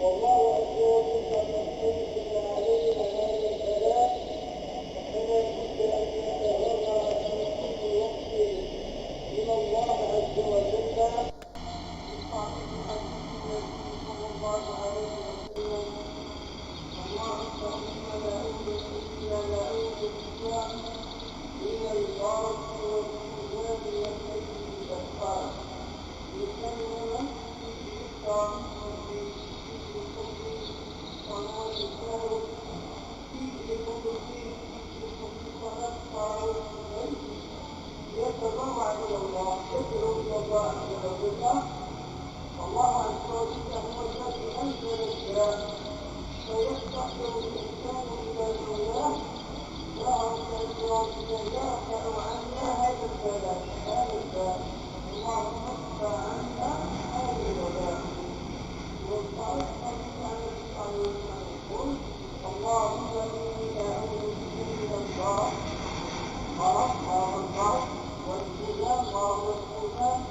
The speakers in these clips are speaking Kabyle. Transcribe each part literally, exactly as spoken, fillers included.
والله عز وجل قد أنزل علينا هذا البلاء، فلا بد أن نتضرع في كل وقت إلى الله عز وجل. في صحيح حديث النبي صلى الله عليه وسلم: اللهم إنا نعوذ بك، نعوذ بك من البرد والجذام والسيل البحار. يسمى في الطريق في كل صلوات الفجر، في كل صلاة التراويح في الليل، يتضرع إلى الله، يدعو إلى الله عز وجل. الله عز وجل هو الذي أنزل الداء، فيفتقر الإنسان إلى مولاه، وهو الذي يرفع عنا هذا البلاء، هذا الداء. اللهم ادفع عنا هذا الوباء. وفي الحديث عن النبي صلى الله عليه وسلم يقول: اللهم إني أعوذ بك من البرد، مرض، مرض البرد، والجذام، مرض الجذام،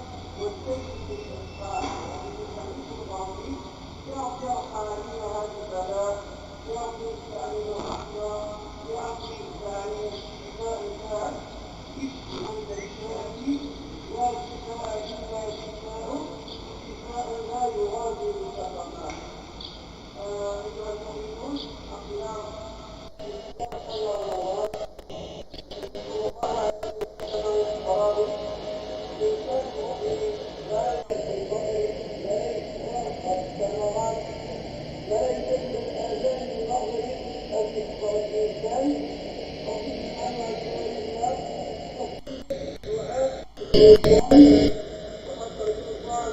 والسيل البحار، يعني الحديث الغريب. يا رب ارفع عنا هذا البلاء، يا رب ادفع عنا الرحمة، يا رب ادفع عنا الشفاء التام، اشف أنت الشافي، لا شفاء إلا شفاؤك، شفاء لا يغادر سقما. آه، أيها المؤمنون، أقلام الإسلام خير الله. الإنسان المؤمن لا يأكل البطل، لا يشرب الثمرات، لا يكمل الأذان بالمغرب أو يكبر الإنسان، وفي سبحانه وتعالى الدعاء وقد الشيطان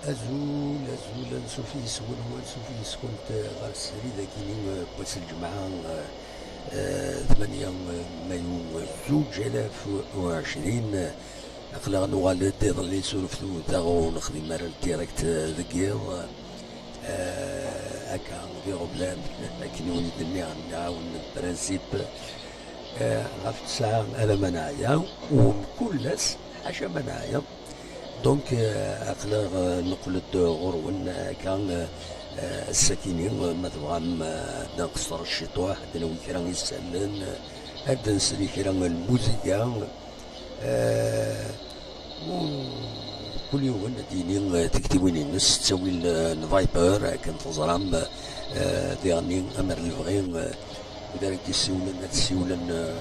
Azul, azul, ansuf yes-wen, ansuf yes-kent, eh, ɣer srid akini, eh, n wass n lǧemɛa, eh, eh, tmanya, eh, mayu, eh, zuǧ alaf u ɛecrin, eh, aql-aɣ nuɣal-d iḍelli s ureftu, daɣ ur nexdim ara direct, eh, deg yiḍ, eh, akka d iɣeblan, akken i wen-d-nniɣ, nɛawen lprinsip, eh, ɣef ttesɛa alamma neɛya, u mkul ass ḥaca ma neɛya. Donc, euh, aql-aɣ, euh, neqqel-d ɣur-wen, euh, akka, euh, euh, ass-akini, euh, ma tebɣam, euh, ad nqeṣṣer ciṭuḥ, ad d-nawi kra isallen, euh, ad d-nsel i kra n lmuziga, euh, u kul yiwen ad d-yini, euh, tiktiwin-ines s ttawil, euh, n Viber, akken teẓram, euh, diɣenni, amer lebɣi, euh, wid ara k-yessiwlen, ad ssiwlen, euh,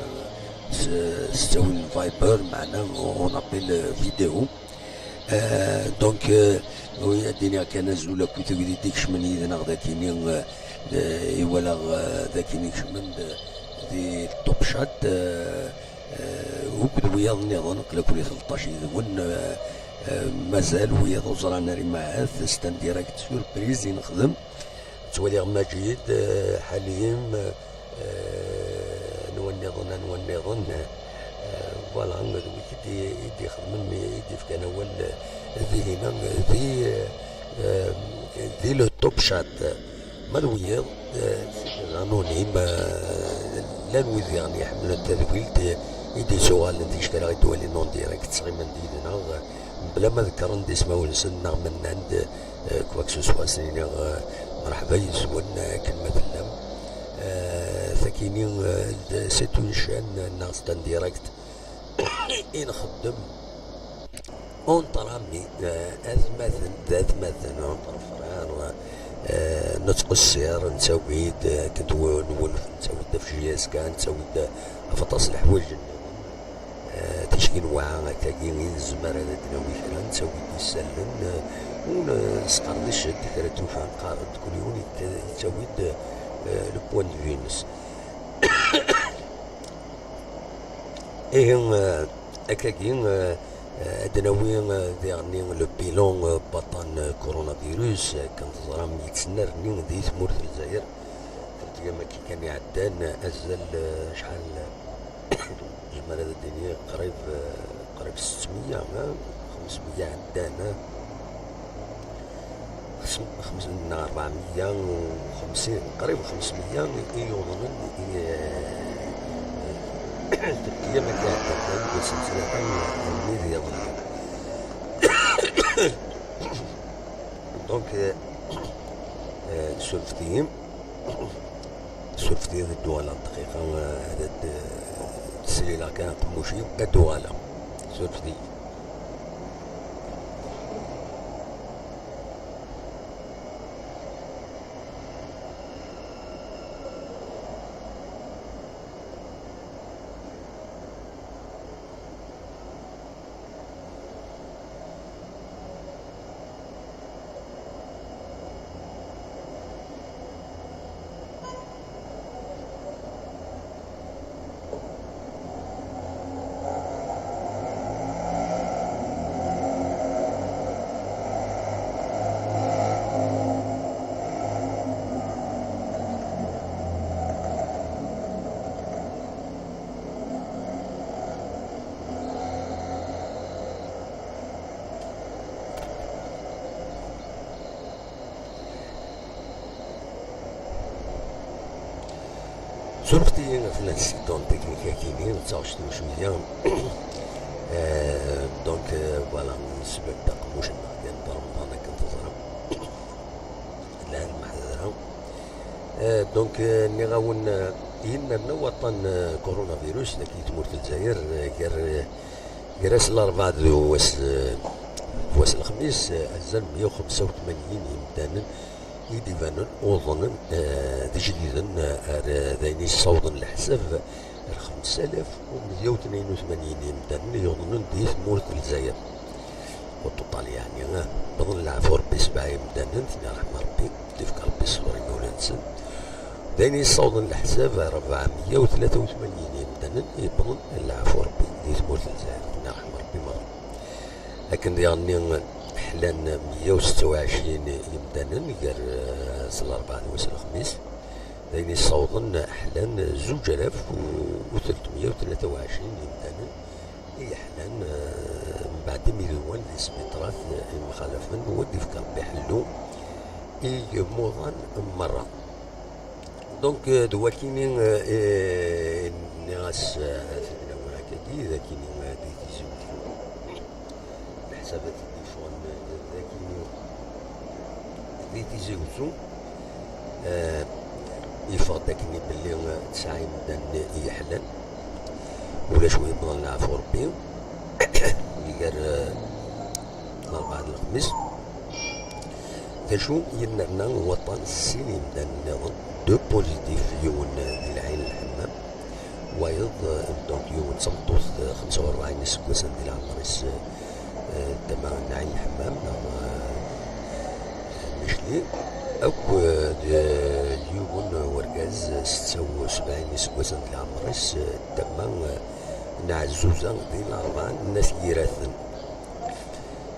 s, s ttawil n Viber, meɛna on appel, euh, vidéo. Euh, donc, euh, oui, ad d-iniɣ kan azul akked wid i d-ikecmen yid-neɣ dakini, euh, euh, i walaɣ, euh, dakini kecmen-d di Top Chat, euh, euh, akked wiyaḍ nniḍen, aql-aken i tleṭṭac yid-wen, euh, euh, mazal wiyaḍ ur ẓran ara imahat, c'est un direct surprise i nexdem. Ttwaliɣ Majid, euh, Halim, euh, anwa nniḍen, anwa nniḍen, euh, voilà, d wid i d-, i d-ixedmen, mi i d-ifkan awal, euh, dihina, euh, di, euh, euh, di le Top Chat. Ma d wiyiḍ, euh, c'est des anonymes, euh, llan wid diɣen iḥemmlen tadwilt, euh, i d-yettuɣalen ticki ara ɣ-id-walin en direct, ttɣiman-d yid-neɣ, euh, mebla ma ḍekkren-d ismawen-nsen neɣ ma nnan-d, euh, quoi que ce soit, ad sen-iniɣ, euh, mreḥba yes-wen, euh, akken ma tellam. Euh, takini, euh, d-, c'est une chaîne, euh, neɣ c'est un direct i nxeddem entre amis, euh, atmaten d atmaten, entre frères, euh, nettqeṣṣir, nettawi-d, euh, akken tw-, nwulef, nettawi-d ɣef J S K, nettawi-d ɣef aṭas n leḥwayeǧ nniḍen. Eh, ticki n waɛa akkagi i nezmer ad d-nawi kra, nettawi-d isallen, eh, u nesqerdec-d kra n tufa, neqqar-d kul yiwen yekka-, yettawi-d, eh, le point de vue-ines. Ihi, eh, akkagi, eh, Ad d-nawi, eh, diɣenni le bilan, eh, n waṭṭan, eh, coronavirus, eh, akken teẓram yettnerni di tmurt n Lezzayer. Telt ayyam-agi kan iɛeddan, eh, azal, eh, acḥal, eh, zemmer ad d-iniɣ qrib, eh, qrib settmeyya, eh, xemsmeyya ɛeddan, eh. Xems-, xems-, neɣ ṛebɛemya u xemsin, qrib xemsmeyya i yuḍnen i, eh, telt ayyam akka iɛeddan, deg wass n ttlata n Mid iḍelli. Donc, eh, eh, surfet-iyi. Surfet-iyi, ad d-uɣaleɣ dqiqa, eh, ad d-, eh, slileɣ kan aqemmuc-iw, ad d-uɣaleɣ. Surfet-iyi. Surfet-iyi ɣef l'incident technique-agi-nni, d taɣect n cwiya. Eh, donc, eh, voilà, nsebba-d aqemmuc-nneɣ kan d Remḍan, akken teẓram. Lɛelm ḥadra. Eh, donc, eh, nniɣ-awen, eh, yennerna waṭṭan, eh, coronavirus dagi tmurt n Lezzayer, eh, gar, eh, gar ass n larebɛa d wass, eh, d wass n lexmis, eh, azal meyya u xemsa u tmanyin yimdanen i d-ibanen uḍnen, eh, d ijdiden, eh, ar, eh, d ayen yessawḍen leḥsab ar xemsa alaf u meyya u tnayen u tmanyin yimdanen yuḍnen di tmurt n Lezzayer. Uṭuṭal, yeɛni, ah, wwḍen leɛfu Ṛebbi sebɛa yimdanen, tenna ṛeḥma Ṛebbi, d-ifk Ṛebbi ṣṣber i imawlan-nsen. D ayen yessawḍen leḥsab ar ṛebɛemya u tlata u tmanyin yimdanen i yewwḍen leɛfu Ṛebbi di tmurt n Lezzayer, tenna ṛeḥma Ṛebbi meṛṛa. Akken diɣenni ḥlan meyya u setta u ɛecrin yimdanen gar, eh, ass n larebɛa d wass n lexmis. D ayen yessawḍen ḥlan zuǧ alaf u tletmeyya u tlata u ɛecrin yimdanen i yeḥlan, eh, mbeɛd imidiwen di sbiṭarat, eh, imxalafen, u ad d-ifk Ṛebbi ḥellu i yimuḍan merra. Donc, eh, d wakini, eh, eh, nniɣ-as, eh, ad t-id-nawi akkagi, d akini, eh, di Tizi Wezzu. Leḥsabat i d-yeffɣen, eh, d akini di Tizi Wezzu. Eh, yeffeɣ-d akini belli, eh, tesɛa imdanen i yeḥlan. Ulac wi yewwḍen leɛfu Ṛebbi. Gar, eh, larebɛa d lexmis. D acu yennerna waṭṭan sin imdanen nniḍen, deux positifs, yiwen di Lɛin Lḥemmam, wayeḍ, eh, donc yiwen d tameṭṭut, eh, xemsa u ṛebɛin iseggasen di leɛmer-is, eh, eh, tama n Lɛin Lḥemmam, neɣ, eh, Micli, akked, eh, yiwen wergaz, eh, setta u sebɛin iseggasen di leɛmer-is, eh, tama, eh, n Ɛezzuza di Larebɛa n At Yiraten.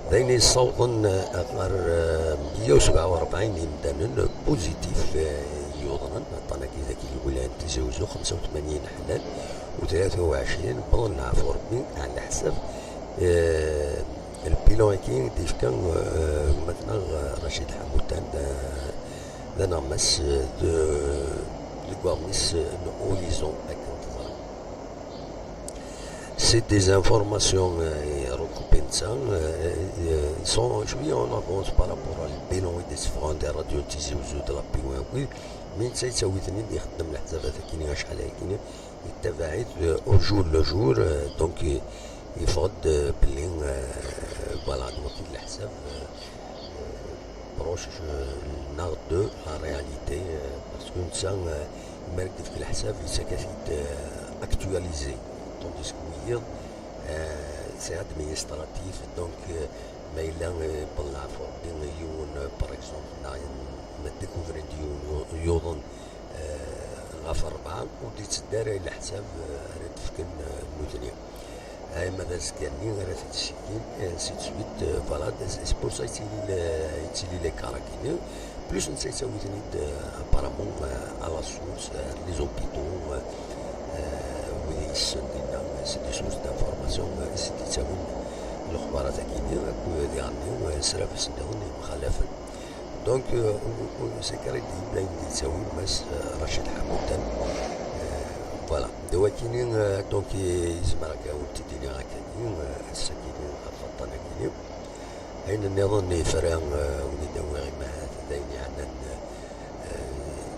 D ayen yessawḍen, eh, ɣer, eh, meyya u sebɛa u ṛebɛin imdanen positif, eh, yuḍnen. Aṭṭan-agi dagi deg lwilaya n Tizi Wezzu, xemsa u tmanyin ḥlan u tlata u ɛecrin wwḍen leɛfu Ṛebbi, ɛla ḥsab, eh, lbilan-agi i d-yefka, eh, gma-tneɣ, eh, Racid Ḥamutan, d, d aneɣmas, eh, de, deg uɣmis, eh, n Horizon, akken teẓram. C'est des informations, euh, regroupées de ça, euh, euh, sont, je viens en avance par rapport à le bilan et des différents des radios Tizi Ouzou de la P W A, oui, mais ça, ça, oui, tenir des, de la, ça va, qui n'est pas, qui n'est, il t'avait, euh, au jour le jour, euh, donc, euh, il faut de, euh, voilà, donc, il a ça, euh, euh, proche, euh, nord de la réalité, euh, parce que ça, euh, il mérite que la ça, c'est que c'est, euh, actualisé. Tandis que oui, euh, c'est administratif, donc, euh, mais il a, euh, pour la forme, euh, par exemple, on a, on a découvert du, euh, ɣef rebɛa, ur d-yetteddu ara i leḥsab, eh, ara d-fken, eh, nutni. Ay ma d azekka-nni ara t-id-ssikin, ainsi de suite, euh, voilà, c'est pour ça yettili le, yettili l'écart-agi-nni. Plus netta yettawi-ten-id, euh, apparemment, euh, à la source, euh, les hôpitaux, euh, euh, wid yessen dinna, c'est des sources d'information, euh, i s-d-yettawin lexbarat-agi-nni, akked diɣen, euh, srafes nniḍen yemxalafen. Donc, euh, ur, ur, ur nesɛi ara d-yebda ayen d-yettawi Mass, euh, Racid Ḥamuddan. Euh, voilà. D wakini, euh, donc, i-, yezmer akka ur t-id-iniɣ akkagi, euh, ass-agi ɣef waṭṭan-agi. Ayen nniḍen yefra, euh, win i d-awiɣ imahat d ayen yeɛnan, euh,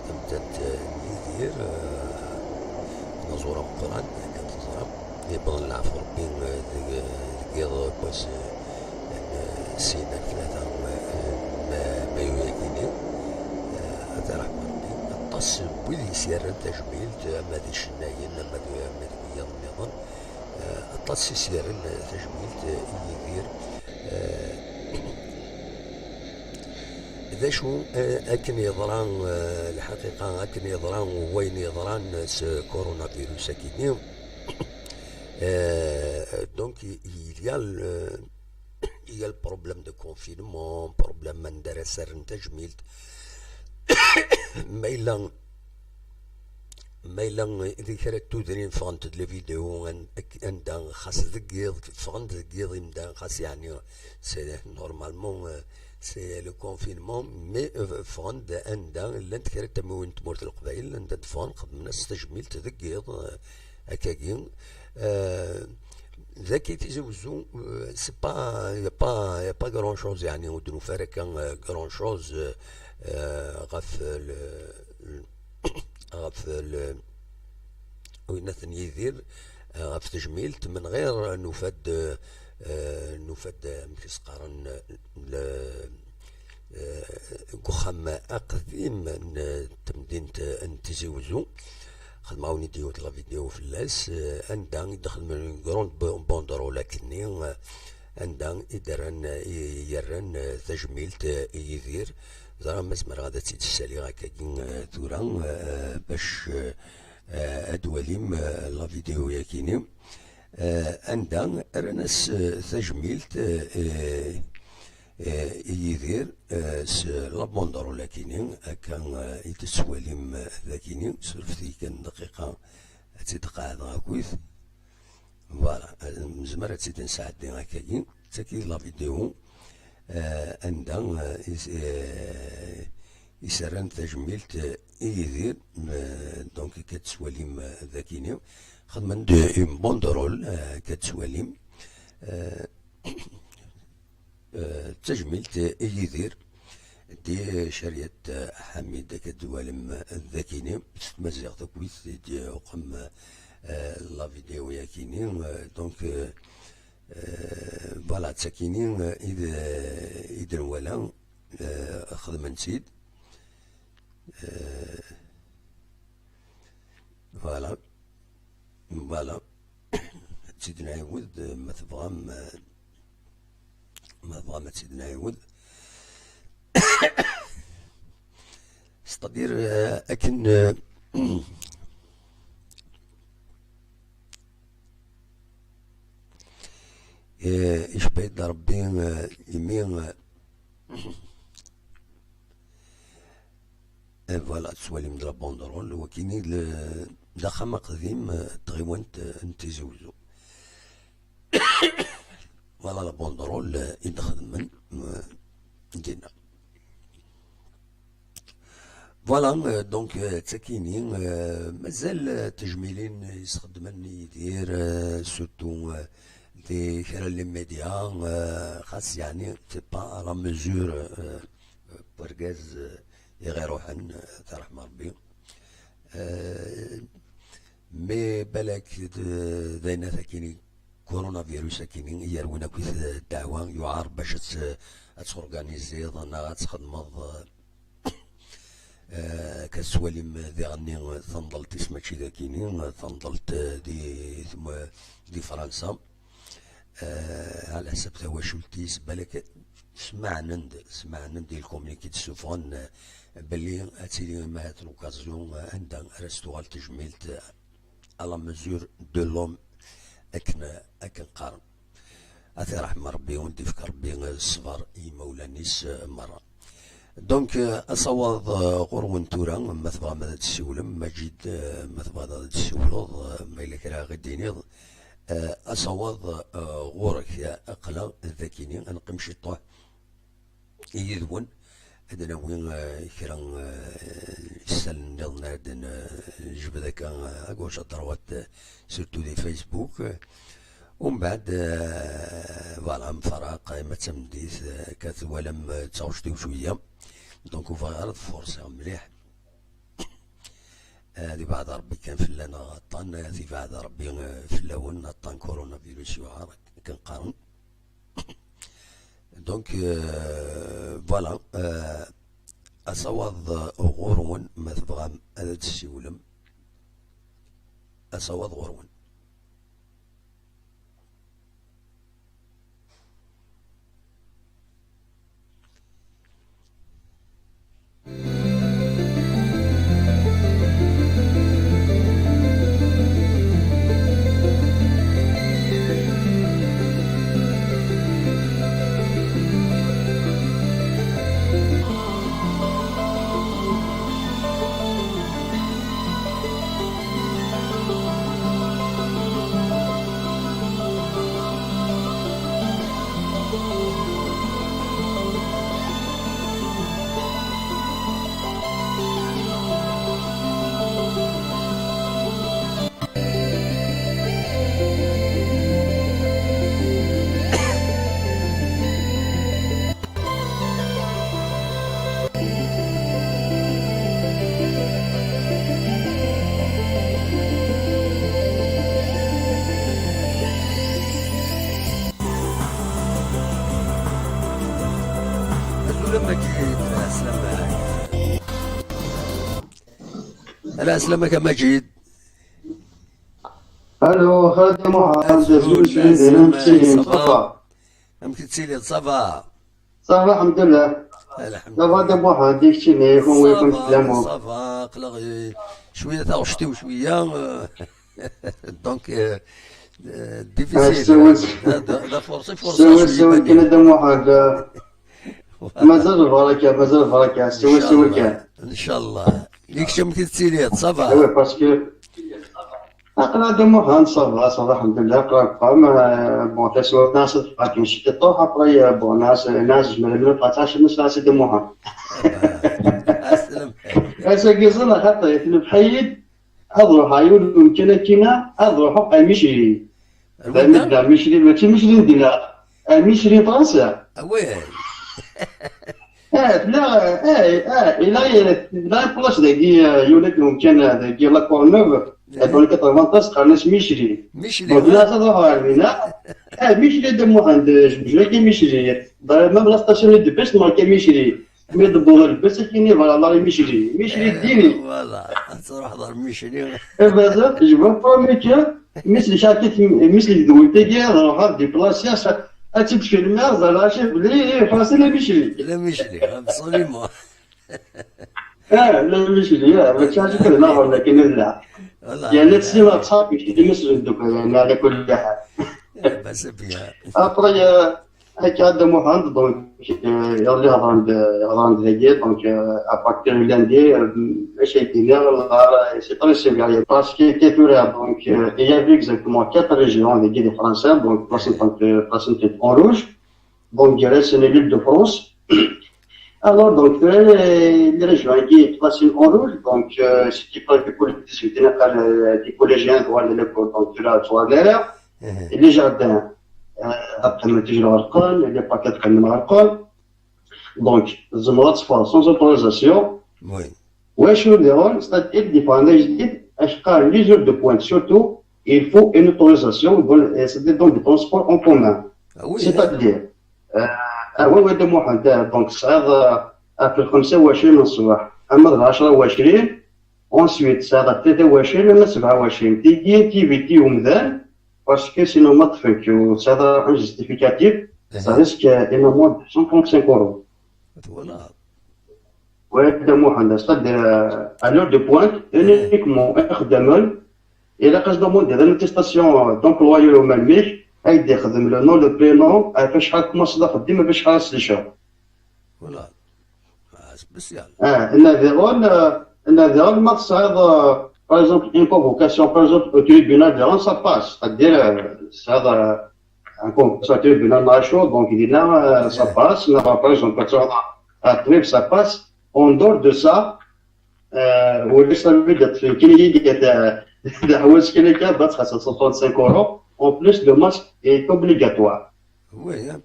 tamettant, euh, n Yidir, euh, d aẓur ameqqran, akken teẓram. Yewweḍ leɛfu Rebbi, eh, deg, deg yiḍ n wass, eh, n, eh, sin ar tlata, eh, n, eh, mayu-agi-nni. Eh, ad t-iṛeḥm Rebbi. Aṭas n wid i s-yerran tajmilt, ama d icennayen, ama d, ama d wiyaḍ nniḍen. Eh, aṭas i s-yerran, eh, tajmilt, eh, i Yidir. Eh, d acu, eh, akken yeḍra, eh, lḥaqiqa, akken yeḍra wayen yeḍran s coronavirus-agi-nni, Euh, donc, il, il y a le, il y a le problème de confinement, problème anda ara serren tajmilt. Ma yella, ma yella di kra n tudrin ffɣent-d les vidéos an-, ak-, anda xas deg yiḍ, ffɣent deg yiḍ imdan, xas yeɛni, c'est normalement, euh, c'est le confinement, mais, euh, ffɣent-d anda llant kra n tamiwin n tmurt n Leqbayel, anda d-ffɣen, xedmen-as tajmilt deg yiḍ, euh, akkagi. Euh, dagi Tizi Wezzu, euh, c'est pas, y a pas, y a pas grand chose, yeɛni, ur d-nufi ara kan, euh, grand chose, euh, euh, ɣef le, ɣef le, winnat n Yidir, euh, ɣef tejmilt, menɣir nufa-d, euh, nufa-d, amek i s-qqaren, le, eh, deg uxxam aqdim n temdint n Tizi Wezzu. Xedmeɣ-awen-id yiwet la vidéo fell-as, eh, anda i d-xedmen une grande bo-, banderole akkenni, eh, anda i d-rran, i yerran, eh, tajmilt, eh, i Yidir. Ẓriɣ ma zemreɣ ad tt-id-ssaliɣ akkagi, eh, tura, eh, bac, eh, ad d-twalim, eh, la vidéo-yagi-nni. Eh, anda rran-as, eh, tajmilt, eh, eh, eh, i Yidir, eh, s la banderole-agi-nni, akka, eh, i tettwalim, eh, dagi-nni, surfet-iyi kan dqiqa, ad tt-id-qeɛdeɣ akkit. Voilà, eh, nezmer ad tt-id-nesɛeddi akkagi. D tagi la vidéo, eh, anda, eh, is-, eh, i s-rran tajmilt, eh, i Yidir, eh, donc, akka tettwalim, eh, dagi-nni. Xedmen-d une banderole, eh, akka tettwalim. Eh, eh, d tajmilt i Yidir. Di Cariat, eh, Ḥamid, akka d-twalem, eh, dagi-nni. S tmaziɣt akkit i d-uqem, eh, la vidéo-yagi-nni. Eh, donc, eh, eh, voilà, d takini, eh, i d-, i d-nwala, eh, xedmen-tt-id. Eh, voilà. Voilà. Ad tt-id-nɛiwed, ma tebɣam, ma tebɣam ad tt-id-nɛiwed. C'est-à-dire, euh, akken, euh, eh, icebba-yi-d Rebbi, eh, imi, eh, eh, voilà, tettwalim-d la banderole, wakini le, d axxam aqdim, eh, n tɣiwant, eh, n Tizi Wezzu. Voilà la banderole, eh, i d-xedmen, eh, dinna. Voilà, euh, donc, euh, d takini, euh, mazal, euh, tejmilin i s-xeddmen Yidir, euh, surtout, euh, di kra n les médias, euh, xas yeɛni, c'est pas à la mesure, euh, n urgaz, euh, i ɣ-iruḥen, euh, tarḥma Rebbi. Euh, mais balak d, d ayen akini coronavirus akini i yerwin akkit ddeɛwa, yuɛer bac ad t-, ad torganiziḍ neɣ ad txedmeḍ, eh, eh, akka tettwalim diɣenni tanḍelt-is mačči d akini, tanḍelt, eh, di, di Fransa, eh, ɛla ḥsab tawacult-is, balak smeɛnen-d, smeɛnen-d di lkumniki d-ssufɣen, eh, belli ad tili imahat l'occasion, eh, anda ara s-tuɣal tejmilt, eh, à la mesure de l'homme, akken, akken qqaren. Ad t-iṛḥem Ṛebbi, u ad d-ifk Ṛebbi ṣṣber i yimawlan-is, eh, merra. Donc, eh, asawaḍ, eh, ɣur-wen tura, ma tebɣam ad d-tessiwlem, Maǧid, eh, ma tebɣiḍ ad d-tessiwleḍ, eh, ma yella kra i d-tiniḍ, eh, asawaḍ, eh, ɣur-k, eh, aql-aɣ dagi-ni, ad neqqim ciṭuḥ yid-wen, ad d-nawi, eh, kra, eh, isallen nniḍen ara d-nejbed akka, eh, à gauche, à droite, eh, surtout di Facebook, eh, umbeɛd, eh, voilà, mfaraq, eh, ma d tameddit, eh, akka twalam, eh, d taɣect-iw cwiya. Donc, ur bɣiɣ ara ad forsiɣ mliḥ. Eh, ad ibeɛɛed Ṛebbi kan fell-aneɣ aṭṭan, eh, ad ibeɛɛed Ṛebbi, eh, fell-awen aṭṭan coronavirus yuɛer, akken qqaren. Donc, euh, voilà, euh, asawaḍ, euh, ɣur-wen, ma tebɣam ad d-tessiwlem, asawaḍ ɣur-wen. Azul a Maǧid, ɛeslama-k. Ala ɛeslama-k a Maǧid. Allo, Xaled Muḥend, azul, azul, azul, amek tettiliḍ? Ça va? Amek tettiliḍ, ça va? Ça va, alḥemdulillah. Alḥemdulillah. Ça va, Dda Muḥend, i keččini, kunwi, ça va, ça va, aql-aɣ, eh, cwiya taɣect-iw, cwiya, eh, donc, eh, eh, difficile. Ah, d, d, d afuṛṣi, fuṛṣi, cwiya kan, Dda Muḥend, eh, mazal lbaraka, mazal lbaraka, siwa, siwa kan. Inchallah. Yak amek i tettiliḍ, ça va? Ah oui, parce que aql-aɣ Dda Muḥend, ça va, ça va, alḥemdulillah, aql-aɣ deg uxxam, euh, bon, taswiɛt nɛas ad teffeɣ kan ciṭuḥ, après, euh, bon, nɛas, nɛas zemren ad tɛac, nɛas Dda Muḥend. Ass-agi ẓẓleɣ xaṭi, tnebḥ-iyi-d, ad ruḥeɣ yiwen umkan akkina, ad ruḥeɣ ar Micli. Ar wanda? Ar Micli, mačči Micli n dinna, ar Micli n Fransa. Ah ouais. Ah, tella, ah, ah, ila, tella place dagi, euh, yiwen umkan, euh, dagi La Courneuve, eh, dans le quatre-vingt-treize, qqaren-as Micli. Micli, donc, ah. Là, ça va, ah, Micli, Dda Muḥend, je, je vais Micli. Même la station de bus, marqué Micli. Mi d-tewweḍ lbus, akkin, voilà, la Micli. Micli, eh, dini. Voilà, ad truḥeḍ ar Micli. Eh ben, ça, je vois pas, mec, hein. Micli, Micli d win tagi, ad ruḥeɣ ad déplacer, ad tt-id-filmeɣ, ẓer lɛaci belli, eh, facile, la Micli. La Micli, absolument. Ah, la Micli, ah, mačči acu kan, neɣ wala kan, la. Voilà. Yerna tessneḍ aṣḥab, Micli, Micli, donc, yerna, ala kulli ḥal. Eh ben, c'est bien. Après, euh, Akka, Dda Muḥend, donc, euh, iḍelli hedren-d, hedren-d dagi, donc, euh, à partir de lundi, euh, acu ay d-iniɣ, c'est très similaire, parce que tura, donc, euh, il y avait exactement quatre régions dagi di Fransa, donc, placent-tent, euh, placent-tent en rouge, donc, il reste l'Île-de-France. Alors, donc, euh, les régions qui placent en rouge, donc, euh, ce qui prévu pour le dix-huit, euh, des collégiens, donc, là, tu vois, les jardins, euh, après, les parcs, donc, tzemreḍ ad teffɣeḍ sans autorisation. Oui. Wacu nniḍen, c'est-à-dire, des fois, les heures de pointe, surtout, il faut une autorisation, bon, euh, c'est-à-dire dans des transports en commun. Ah oui, hein. C'est-à-dire, euh, ah oui, oui, Dda Muḥend, euh, donc, tesɛiḍ, euh, ɣef lxemsa u ɛecrin n ṣṣbeḥ, ama d lɛecra u ɛecrin, ensuite, tesɛiḍ tlata u ɛecrin, ama sebɛa u ɛecrin. Tigi, tiviti umdan, parce que sinon ma ṭṭfen-k ur tesɛiḍ ara un justificatif, ça risque une amende de cent trente-cinq euros. Voilà. Ouais, Dda Muḥend, c'est-à-dire, euh, à l'heure de pointe, uniquement ixeddamen, ilaq ad s-demanded une attestation d'employeur au même, ad d-ixdem le nom, le prénom, ɣef acḥal tmaṣṣeḍ axeddim, ɣef acḥal sliceɣ. Voilà. Ah, spécial. Ah, nna diɣen, euh, nna diɣen, ma tesɛiḍ, euh, par exemple, une convocation, par exemple, au tribunal, diɣen, ça passe. C'est-à-dire, euh, tesɛiḍ, euh, une convocation au tribunal, neɣ acu, donc, dinna, euh, ça passe. Neɣ, par exemple, ad truḥeḍ ɣer ṭṭbib, ça passe. En dehors de ça, euh, ulac tabyiḍt, d ayen kan i d-, d aḥwaǧ kan akka, ad txellṣeḍ soixante-cinq euros. En plus, le masque est obligatoire. Oui, hein.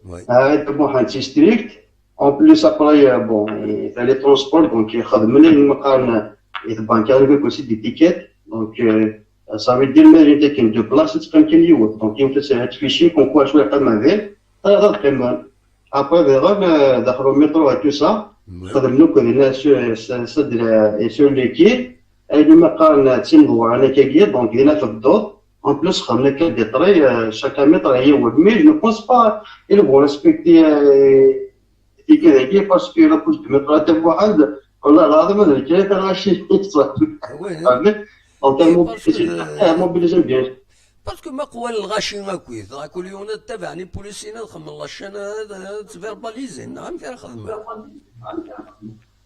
Oui. Ah, bon, c'est strict. En plus, après, euh, bon, il y a les transports, donc, il y a les banques avec aussi des tickets. Donc, euh, ça veut dire, mais il y a deux places, c'est comme qu'il y a. Donc, il faut se réfléchir, comme quoi, je vais pas m'avoir. Ah, là, vraiment. Après, vers, euh, dans le métro et tout ça, oui. Ça, de nous, que les sur, sur, sur, sur les quais, et nous, on a un petit endroit, on a quelques guides, donc, il y en a d'autres. En plus, on a quelques traits, euh, chaque mètre, il y a huit mille, je ne pense pas, ils vont respecter, euh, les tickets de guide parce que la police du métro, elle te voit, elle, والله العظيم هذا الكلام تاع الغاشي. Ah ouais, hein. En termes de mobilisation, mobilisation, bien. Parce que ma qwan lɣaci akkit, rak ul yuna tabaɛni polisi ad xedmen lacana ad tverbalizen, amek ara xedmen?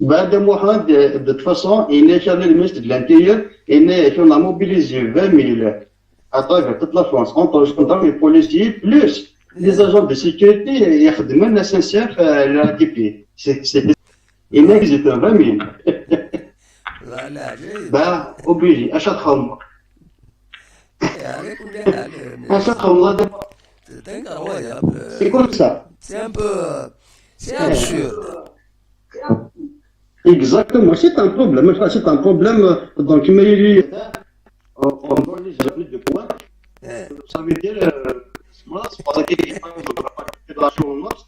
Bada Muḥend, de toute façon, il n'est jamais le ministre de l'Intérieur, il n'est qu'on a mobilisé vingt mille à travers toute la France, entre gendarmes et policiers, plus les agents de sécurité, il y a de S N C F, euh, la R A T P. C'est, c'est, il n'existe vingt mille. Bah, obligé, à chaque fois. Acu txedmeḍ a Dda Muḥ? C'est incroyable. C'est comme ça. C'est un peu, c'est absurde. Exactement, c'est un problème. C'est un problème, euh, donc, mais, euh, on doit les appeler de points. Ça veut dire, euh, moi, c'est pas la question de la participation au match.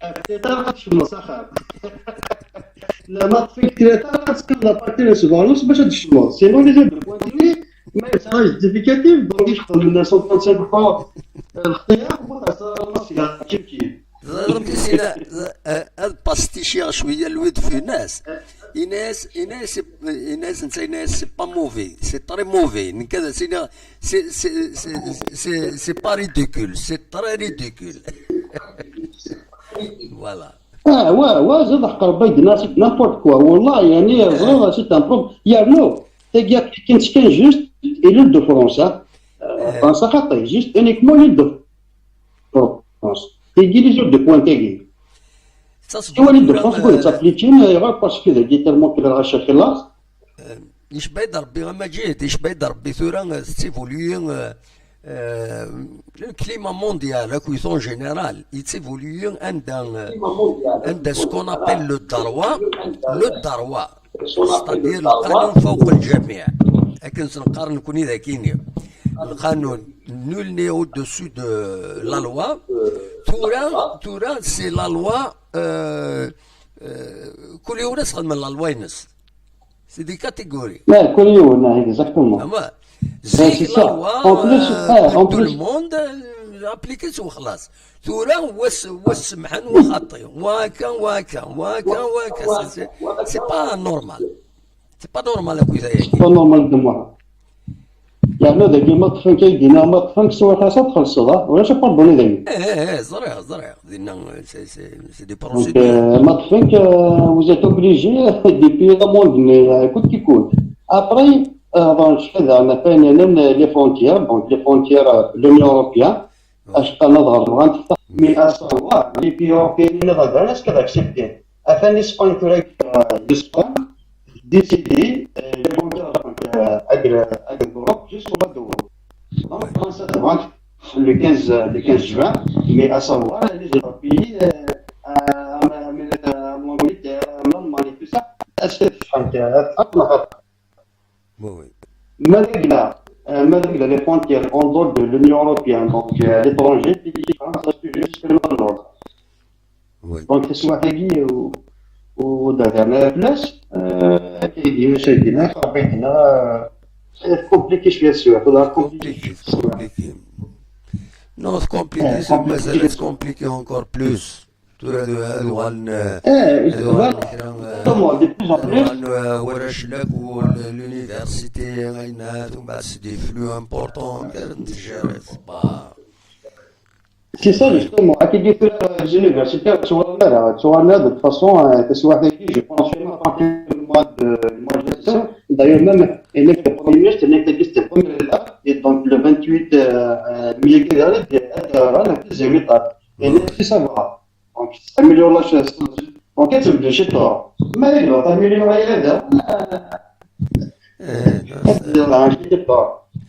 Euh, c'est un match, moi, ça, la matrice, c'est un match, la partie, c'est bon, c'est pas ça, sinon, les autres points, mais ça reste justificatif, donc, je prends mille neuf cent trente-cinq fois, euh, le Khaya, bon, ça, c'est la Turquie. Teẓriḍ amek i s-yenna, eh, ad pasticiɣ cwiya Louis de Funès. Yenna-yas, yenna-yas, yenna-yas netta, yenna-yas, c'est pas mauvais, c'est très mauvais. Nekk ad as-iniɣ, c'est, c'est, c'est, c'est, c'est pas ridicule, c'est très ridicule. Voilà. Ah, wa, wa, zad ḥqer Biden, c'est n'importe quoi. Wallah, yani, ẓriɣ, c'est un problème. Yernu, tagi, akken kan juste, il est de France, hein. Euh, France, xaṭi, juste, uniquement, il est de France. Tagi, les autres de pointe, tagi. Siwa les de France, euh, ur ttaplikin, ayɣer? Parce que dagi tellement que la recherche est là. Yecba-yi-d Rebbi a Maǧid, yecba-yi-d Rebbi tura, euh, tettivulyi, euh, euh, le climat mondial, la cuisson générale, il s'évolue anda, euh, anda ce qu'on appelle le darwa, le darwa. C'est-à-dire, lqanun fawq lǧamiɛ. Akken s-neqqar nekni d akini. Lqanun, nul n'est au-dessus de la loi. Tura, tura, c'est la loi, euh, euh, kul yiwen ad s-xedmen la loi-ines. C'est des catégories. Ah, kul yiwen, ah, exactement. Ama, zik, c'est la loi, euh, en plus, ah, en plus, tout le monde, euh, appliquer-tt u xlaṣ. Tura, wa s-, wa semḥen, wa xaṭi, wa akka, wa akka, wa akka, wa akka. C'est, c'est, c'est pas normal. C'est pas normal, akk ayagi. C'est pas normal, de moi. Yerna dagi ma ṭṭfen-k, ay d-yenna ma ṭṭfen-k, swiɣ-as ad txellṣeḍ, ah, ulac aparduni dagi. Eh, eh, eh, ẓriɣ, ẓriɣ. Dinna, c'est, c'est, c'est des procédures. Donc, euh, ma ṭṭfen-k, euh, vous êtes obligé de payer l'amende, mais, euh, coûte que coûte. Après, euh, dans le fait, on a fait une, une, les frontières, donc les frontières, euh, de l'Union européenne, acḥal ad ɣer bɣant, mais à savoir, les pays européens, ad accepter. Atan Espagne tura, euh, Espagne, décidé, euh, les frontières, euh, avec, avec l'Europe, juste au mois d'août. Donc, France, ça va le quinze, le quinze juin, mais à savoir, les autres pays, euh, euh, l'Angleterre, l'Allemagne, tout ça, est-ce que, euh, Oui, oui. Ma d-yella, euh, ma d-yella les frontières en dehors de l'Union européenne, donc, euh, à l'étranger, c'est France, c'est juste le nord. Oui. Donc, c'est soit Guy ou, ou David. Mais plus, euh, qui dit, monsieur Guy, là, euh, c'est compliqué, je suis sûr. Faudra compliqué, compliqué. Non, c'est compliqué, c'est compliqué encore plus. Tura ad, ad uɣalen, eh, ad uɣalen kra, eh, comment, des plus en plus. Warrac lakul, l'université, ayen, umbeɛd c'est des flux importants, amek ara ten-tjariḍ? Bah. C'est ça, justement. Akken i tura les universités, ttɣalan ara, ttɣalan ara, de toute façon, euh, taswiɛt-agi, je pense, même à partir du mois de, du mois de juin. D'ailleurs, même, et même le premier ministre, nekk tagi, c'était la première étape, et donc le vingt-huit, euh, euh, mi-agi, il y a la deuxième étape. Et là aussi, ça va. Donc, ça améliore la chose. Donc, c'est obligé de, mais il va améliorer, là. Euh, non, c'est-à-dire, un petit peu.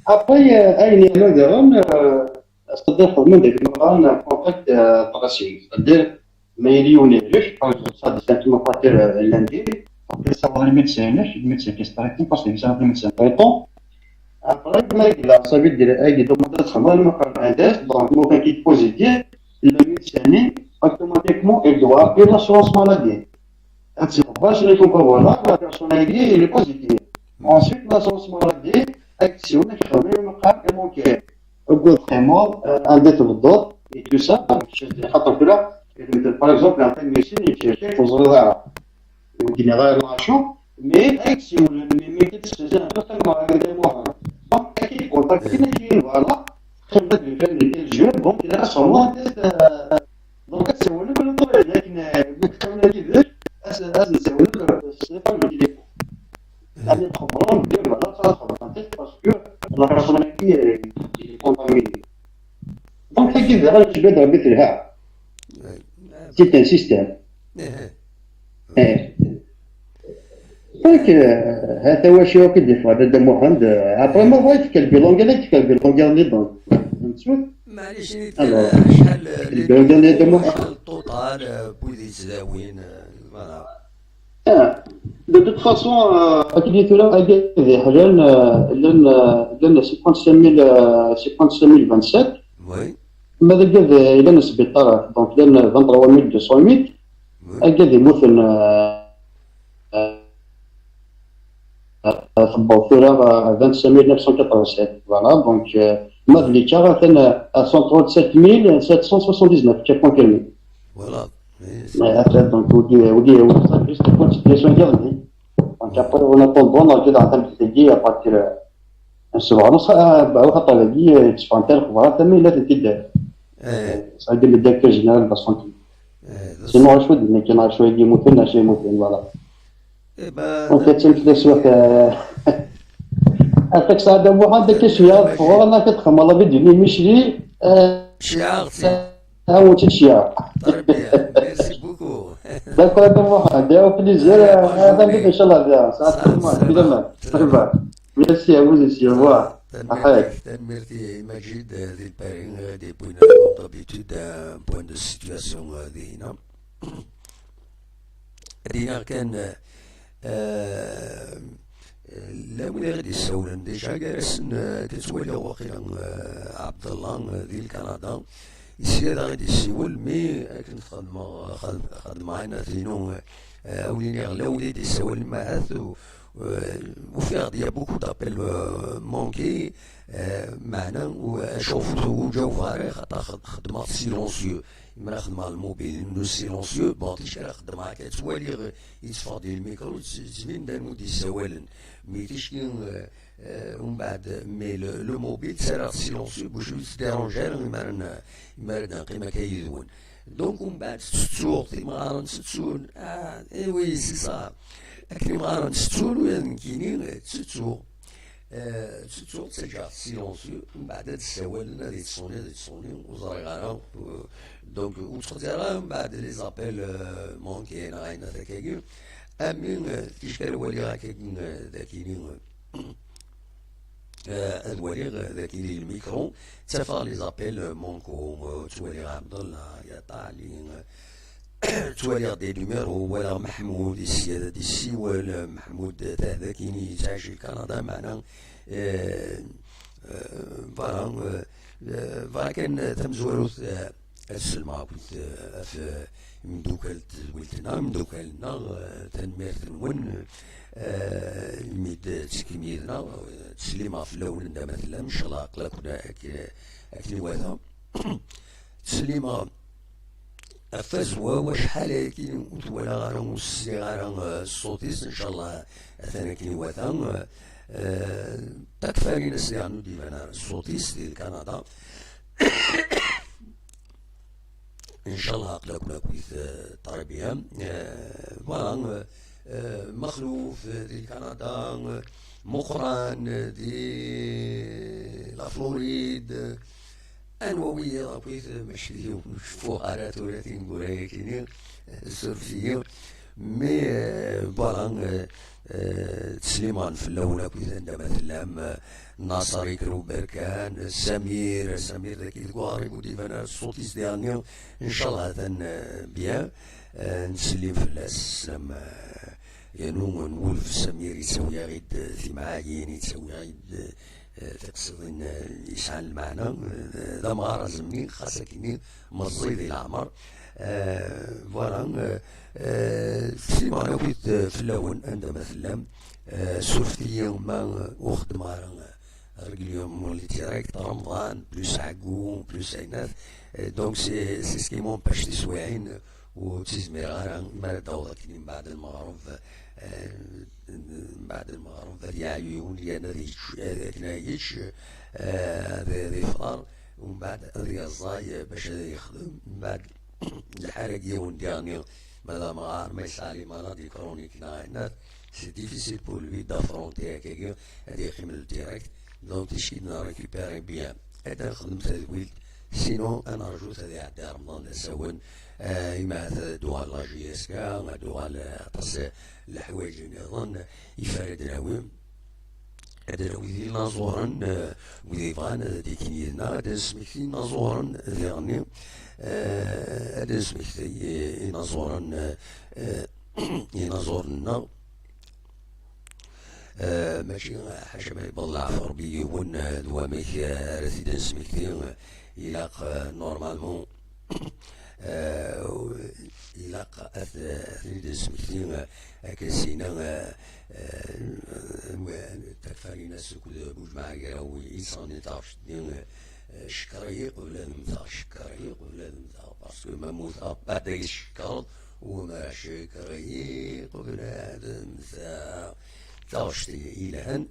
Après, euh, ayen yernan daɣen, euh, c'est-à-dire, xedmen deg imeqqran, contact, euh, tracing. C'est-à-dire, ma yili yiwen ihlek, par exemple, ça, des symptômes à partir, euh, lundi, après, ça va le médecin, le médecin qui est traitant, parce que c'est un médecin traitant. Après, ma yella, ça veut dire, ay, il demande à travailler, ma, un test, donc, ma yella positif, le médecin, automatiquement, il doit appeler l'assurance maladie. Ad txebber, les comptes, voilà, la personne, elle est, elle est positive. Ensuite, l'assurance maladie, action, il faut même pas manquer. Au bout de trois mois, euh, un dette de dot, et tout ça, donc, je sais pas, donc là, par exemple, un médecin, il fait quelque chose, voilà. Ou général, la chambre, mais action, le métier de ce genre, notamment avec des mois. Donc, il contacte, voilà, très bien, de faire des jeux, donc, il a son nom, euh, donc, c'est un peu le tour, il y a une, euh, une, une, une, une, une, c'est pas le téléphone. يعني تخبرهم بلي voilà ça خبرت parce que la personne qui est contaminée. Donc c'est qui verra que je vais dormir là. C'est un système. Eh. Donc, euh, هذا هو شيء كي ديفوا هذا دم وحند. Après, ما بغيت تكلبي لونجا، لا تكلبي لونجا اللي دون. معليش، نيت Alors, شحال البلد اللي دم وحند. شحال الطوطال، آه، بويدي تزاوين، آه، voilà. آه، de toute façon, آه، أكيد ثورة أكيد حاليا، آه، لن، آه، لن cinquante-cinq mille، آه، cinquante-cinq mille vingt-sept. Oui. ماذا قد إلى نسبة طرف، donc لن vingt-trois mille deux cent huit. Oui. أكيد يموتن، آه، آه، تبعوا ثورة، آه، vingt-cinq mille neuf cent quatre-vingt-sept. Voilà, donc, آه، ما ذلك، آه، cent trente-sept mille sept cent soixante-dix-neuf، كيف كونفيرمي. Voilà. Mais c'est Mais après, donc, ودي، ودي، ودي، ça, juste pour situation ديالي. Donc, après, on attend, bon, on a dit, à partir, euh, un soir, on sera, euh, bah, on va pas le dire, euh, tu prends tel, voilà, t'as mis là, t'es dit, euh, ça a été le directeur général de la santé. Sinon, je suis dit, mais qui n'a pas eu de moto, n'a pas eu de moto, voilà. Donc, c'est une question que, avec ça, de voir un de questions, on a fait comme on l'avait dit, mais je suis, euh, Ah, وتشيا. Très bien, merci beaucoup. D'accord, donc, voilà, au plaisir, euh, à bientôt, إن شاء الله, bien. Ça, c'est bon, évidemment. Merci à vous aussi, au revoir. Tanemmirt-ik, tanemmirt-ik, Majid, euh, di Paris, euh, depuis, euh, comme d'habitude, un point de situation, euh, دينا. Dina kan, euh, euh, la win i ɣ-d-yessawlen déjà gar-asen, euh, ad ttwaliɣ waqila, euh, Abdallah, euh, di Lkanada. Sya daɣ i d-yessiwel, mi akken xedmeɣ, xed-, xedmeɣ ayennat-inu, euh, a wen-iniɣ, la win i d-yessawlen, ma ahat, euh, ufiɣ-d, il y a beaucoup d'appels, euh, manqués, euh, meɛna, u-, acu ur ǧawbeɣ ara, xaṭer xed-, xedmeɣ silencieux. Imra xedmeɣ lmubil n silencieux, bon, ticki ara xedmeɣ akka, ttwaliɣ yetteffeɣ-d i lmikru, tt-, ttbin-d anwa i d-yessawalen. Mi ticki, euh, euh, umbeɛd, mais le, le mobile, ttaraɣ silencieux, bac ur yettdiranj ara, imaren, imaren neqqim akka yid-wen. Donc, umbeɛd, ttettuɣ, timɣarin ttettun, ah, eh oui, c'est ça. Akken imɣaren ttettun, ula d nekkini, eh, ttettuɣ. Euh, ttettuɣ, ttaǧǧaɣ silencieux, mbeɛd ad d-ssawalen, ad yettṣuni, ad yettṣuni, ur ẓriɣ ara. Euh, donc, ur ttxeẓẓiɣ ara mbeɛd les appels, euh, manqués neɣ ayen akkagi. Ami, euh, ticki ara waliɣ akkagi, euh, dakini, euh, euh, ad waliɣ, euh, dakini lmikru, ttafeɣ les appels, euh, manqués, euh, ttwaliɣ Abdallah, Yaṭali, euh, ttwaliɣ des numéros, walaɣ Meḥmud, yesya ad d-yessiwel, Meḥmud, eh, dakini yettɛic di Kanada, meɛna, eh, eh, voilà, eh, eh, voilà kan, eh, tamezwarut, eh, ad sellmeɣ akked, eh, ɣef, eh, imeddukal n tedwilt-nneɣ, imeddukal-nneɣ, eh, tanemmirt-nwen, eh, imi d-tettekkim yid-neɣ, eh, ttsellimeɣ fell-awen anda ma tellam, ncallah aql-aken ak-, akken iwata. Ttsellimeɣ Ɣef Tazwa, wacḥal ayagi ur t-walaɣ ara, ur sliɣ ara, eh, ṣṣut-is. Ncallah atan akken iwata. Eh, takfarin-as diɣen ur d-iban ara ṣṣut-is di Kanada. Ncallah aql-aken akkit, eh, très bien. Eh, voilà, eh, eh, Maxluf, eh, di Kanada, eh, Muqran, eh, di la Floride, eh, anwa wiyaḍ akkit, eh, mačči d yiwen ur ceffuɣ ara tura tineggura-yagi-ni, eh, suref-iyi. Mais, eh, voilà, eh, eh, ttsellimen fell-awen akkit anda ma tellam, eh, Naṣer Ikru Berkan, Samir, Samir dagi deg uɣrib ur d-iban ara ṣṣut-is diɣenni, ncallah atan, eh, bien, eh, nettsellim fell-as, am, eh, yernu nwulef Samir yettawi-aɣ-id, eh, timɛayin, yettawi-aɣ-id, eh, tiqsiḍin, eh, yesɛan lmeɛna, eh, d amɣar azemni, xas akkenni meẓẓi di leɛmer. Eh, voilà, eh, eh, ttsellimen akkit, eh, fell-awen, anda ma tellam. Eh, surfet-iyi ma ur xeddmeɣ ara, eh, régulièrement les directs, Remḍan, plus ɛeggu, plus ayennat. Eh, donc c'est, c'est ce qui m'empêche tiswiɛin, ur ttizmireɣ ara, mi ara d-aweḍ akken mbeɛd lmeɣreb, eh, mbeɛd lmeɣreb ad yeɛyu yiwen, yerna ad yečč, eh, akken ad yečč, eh, ad, ad yefḍer, umbeɛd ad yeẓẓay, eh, bac ad yexdem, mbeɛd lḥal-agi yiwen diɣenni, ma d amɣar, ma yesɛa les maladies chroniques neɣ ayennat, c'est difficile pour lui d'affronter akkagi, ad yeqqim le direct. Donc ticki n-récupérer bien, ad nexdem tadwilt. Sinon ad nerjut ad iɛeddi Remḍan d asawen, eh, imi ad d-tuɣal la J S K, ad d-tuɣal, eh, aṭas, eh, leḥwayeǧ nniḍen, yeffer ad d-nawi. Ad nawi d inaẓuren, eh, wid yebɣan ad d-ikin yid-neɣ, ad nesmekti inaẓuren diɣenni, eh, ad nesmekti, eh, inaẓuren, eh, eh, inaẓuren-nneɣ. Eh, mačči ḥaca ma yebḍel leɛfu Rebbi yiwen, eh, d wamek, eh, ara t-id-nesmekti, eh, ilaq, eh, normalement, eh, ilaq ad t-, ad t-id-nesmekti, eh, akken sina, eh, eh, takfarin-as akked Buǧemɛa Agraw i yesɣen taɣect-nni, eh, cekker-iyi qbel ad mmteɣ, cekker-iyi qbel ad mmteɣ, parce que ma mmuteɣ, ad iyi-tcekkreḍ, u ma cekker-iyi qbel ad mmteɣ. Taɣect yelhan,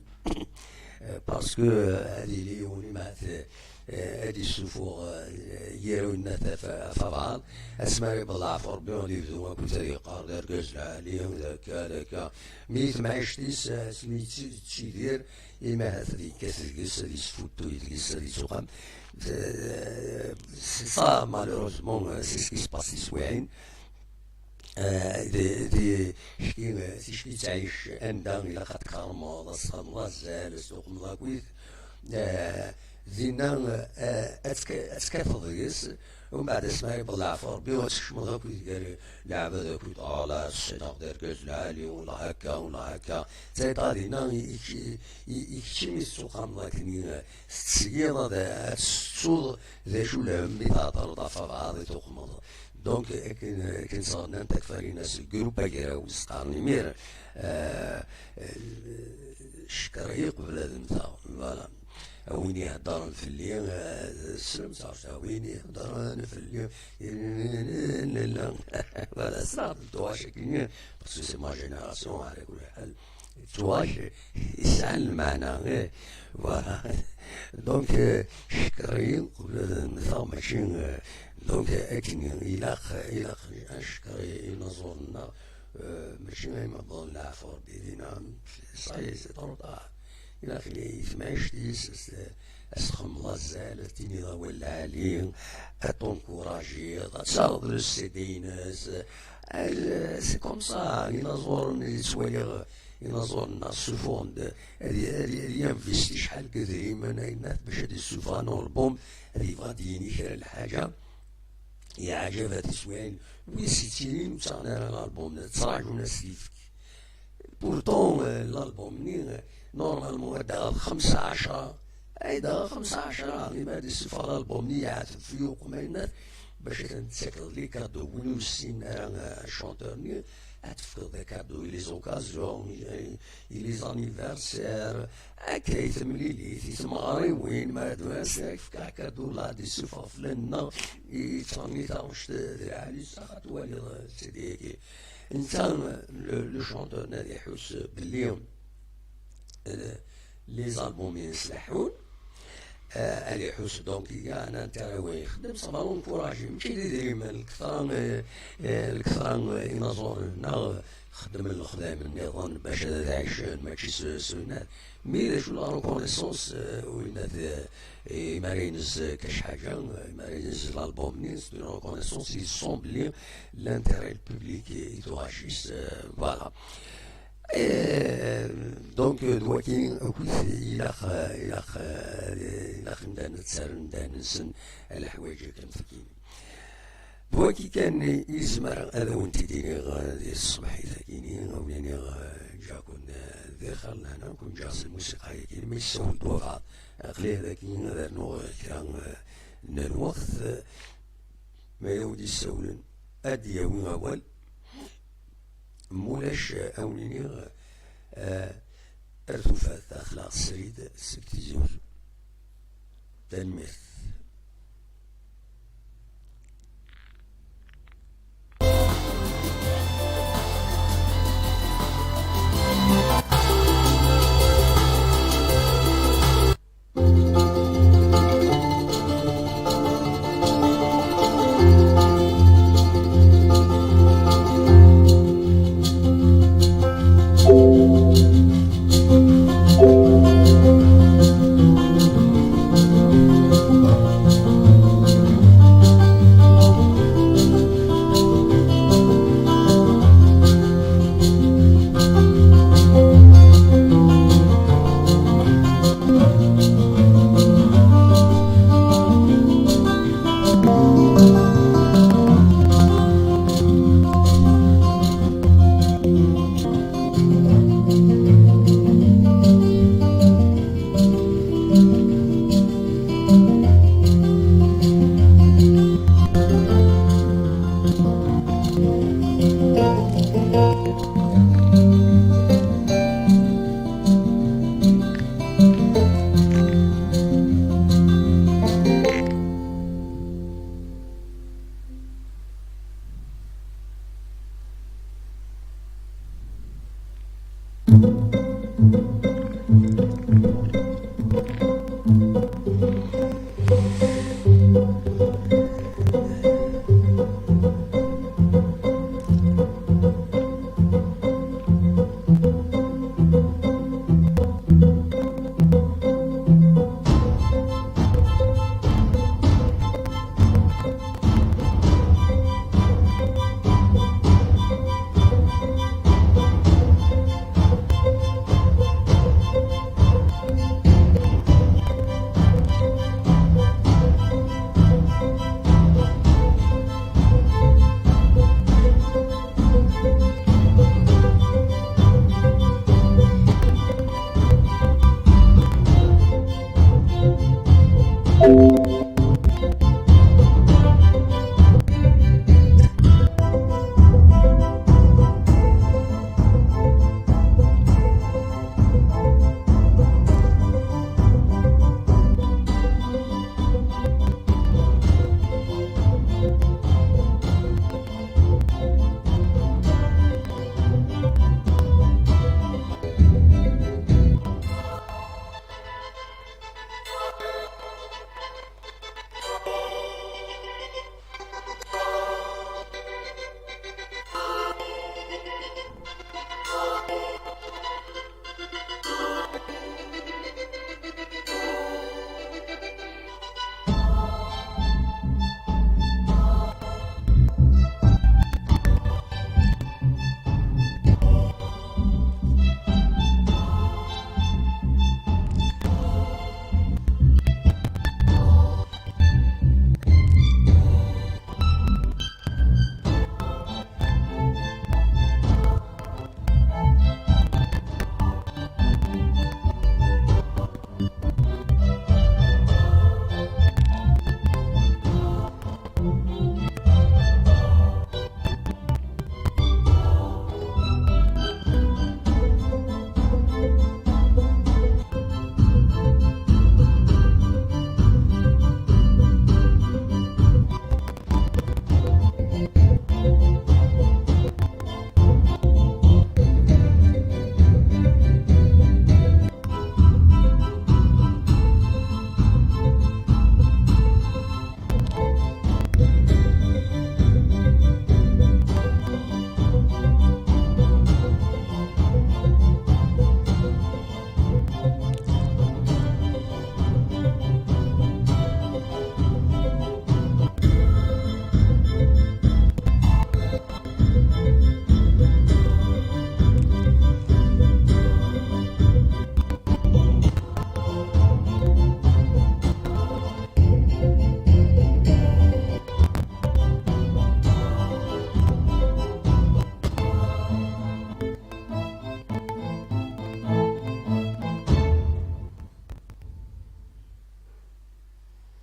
eh, parce que, eh, ad yili yiwen imat, eh, ad yessufuɣ, eh, yir winna taf-, ɣef abeɛḍ. Asmi ara yebḍeɛ ɣef Rebbi, ad yebdu akkit ad yeqqar d argaz lɛali, d akka, d akka. Mi temɛict-is, eh, asmi yetti-, yettidir, imi ahat ad yekkat deg-s, ad yesfuttuy deg-s, ad yettuqam. Eh, c'est ça, malheureusement, eh, c'est ce qui se passe tiswiɛin. Eh, di, di, ticki, ticki ttɛic anda ilaq ad tkermeḍ, ad txedmeḍ azal, ad tuqmeḍ akkit. Eh, dinna, eh, ad tk-, ad tekkateḍ deg-s, umbeɛd asmi ara yebḍeɛ ɣef Rebbi, ad tkecmeḍ akkit gar leɛbad akkit, ah, la, sɛiɣ d argaz lɛali, wala akka, wala akka. Ttayḍa dinna, i, i, i, i keččini tettuqameḍ akken, eh, tettṣeyyideḍ ad, ad tettuḍ d acu lhemm i thedreḍ ɣef abeɛḍ i tuqmeḍ. Donc, akken, akken sɣennan takfarin-as deg groupe agraw, s-qqaren imir, eh, eh, cekker-iyi qbel ad mmteɣ. Voilà. A win iheddren fell-i, eh, ssnemt, a win iheddren fell-i, voilà, ça, le doigt, parce que c'est ma génération, على كل حال. Ttwac yesɛan lmeɛna, eh, voilà. Donc, eh, cekker-iyi qbel ad mmteɣ, mačči, eh, donc, eh, akken ilaq, ilaq ad ncekker i, inaẓuren-nneɣ, eh, mačči ay ma bḍan leɛfu Rebbi dina, ça y est, c'est trop tard. Ilaq i temɛict-is, as-, as-txemmeḍ azal, ad tiniḍ awal lɛali, ad t-encouragiḍ, ad taɣeḍ le C D-ines, eh, c'est comme ça, inaẓuren i ttwaliɣ, inaẓuren-nneɣ ssufuɣen-d, ad, ad, ad yinvesti cḥal n yedrimen, ayennat, bac ad yessufeɣ un album, ad yebɣa ad d-yini kra n lḥaǧa. Yeɛjeb-at tiswiɛin, wis yettilin ur ttaɣen ara l'album, ttraǧun ad s-t-yefk. Pourtant, euh, l'album-nni, euh, normalement, ad d-aɣeḍ xemsa ɛecra, ay d-aɣeḍ xemsa ɛecra, imi ad d-issufeɣ l'album-nni, yeɛteb f yuqem ayennat, bac ad ten-tettakeḍ les cadeaux. Win ur yessinen ara, euh, chanteur-nni, Ad tefkeḍ akadu i les occasions, i, i les anniversaires, akka i temlilit, i tmeɣriwin, ma d wass ad fkeɣ akadu la d isuffeɣ fell-aneɣ, i ttɣenni taɣect d lɛali, sax ad twaliḍ, sidi-agi. Netta, le, le chanteur, ad iḥuss belli, euh, les albums-ines leḥḥun, euh, ad iḥuss donc il y a un intérêt wa ixeddem, ça va l'encourager. Mačči d idrimen, lketṛa, euh, euh, lketṛa, euh, inaẓuren-nneɣ, euh, xeddmen lexdam nniḍen bac ad ɛicen, mačči s, s winat. Mi d acu la reconnaissance, euh, winat, euh, imar-ines, euh, kac ḥaǧa, euh, imar-ines l'album-nni, c'est une reconnaissance, ils sont belli l'intérêt public i tuɣac-is, euh, voilà. Eh, donc, euh, d waki akk i ilaq, eh, ilaq, eh, ilaq imdanen ad ttaren imdanen-nsen leḥwayeǧ akken tigi. D waki kan i zemreɣ ad awen-t-id-iniɣ, eh, di tṣebḥit-agi-ni, awen-iniɣ, eh, ǧǧiɣ-ken, eh, di xir lehna, ken-ǧǧiɣ s lmusiqa-agi, ma yessawel-d wabɛaḍ. Aql-i dagi ad rnuɣ kra, eh, n lweqt, eh, ma d awen-d-yessawlen, ad d-yawi awal. Mulac, eh, ad wen-iniɣ, eh, ar tufat, aql-aɣ srid seg Tizi Uzzu. Tanemmirt.